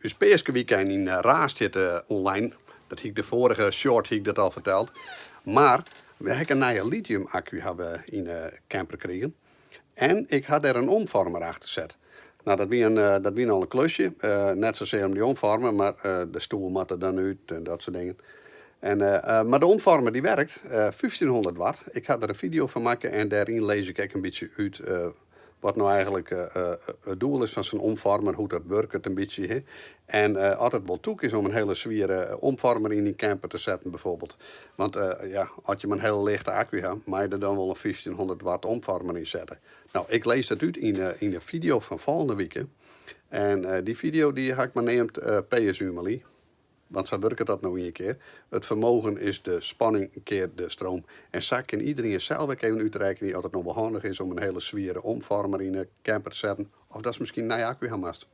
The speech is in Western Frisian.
Us peaskewykein yn Raast stiet online. Dat hie ik de foarige short hie ik dat al ferteld. Mar we ha ek in nije lithium-akku ha we yn de camper krigen. En ik ha dêr in omfoarmer achter set. No, dat wie in, dat wie al in klusje. Net sasear om dy omfoarmer, mar de stoel moat der dan út en dat soart dingen. En, mar de omfoarmer dy werkt, 1500 watt. Ik ha der in fideo fan makke en dêryn lis ik ek in bytsje út wat no eigenlik it doel is fan sa'n omfoarmer, hoe't dat wurket in bytsje. Hè. En oft it wol tûk is om in hiele swiere omfoarmer yn dyn camper te setten bijvoorbeeld. Want ja, as je mar in hiele lichte akku ha, mei je der dan wol in 1500 watt omfoarmer yn sette. No, ik lis dat út yn de fideo fan folgjende wike. En dy fideo dy ha ik mar neamd PSU Malie. Want sa wurket dat no ien kear. It fermogen is de spanning kear de stroom. En sa kin iderien sels ek even útrekkenje oft it no wol handich is om in hiele swiere omfoarmer yn de camper te setten, of datst miskien in nije akku ha moatst.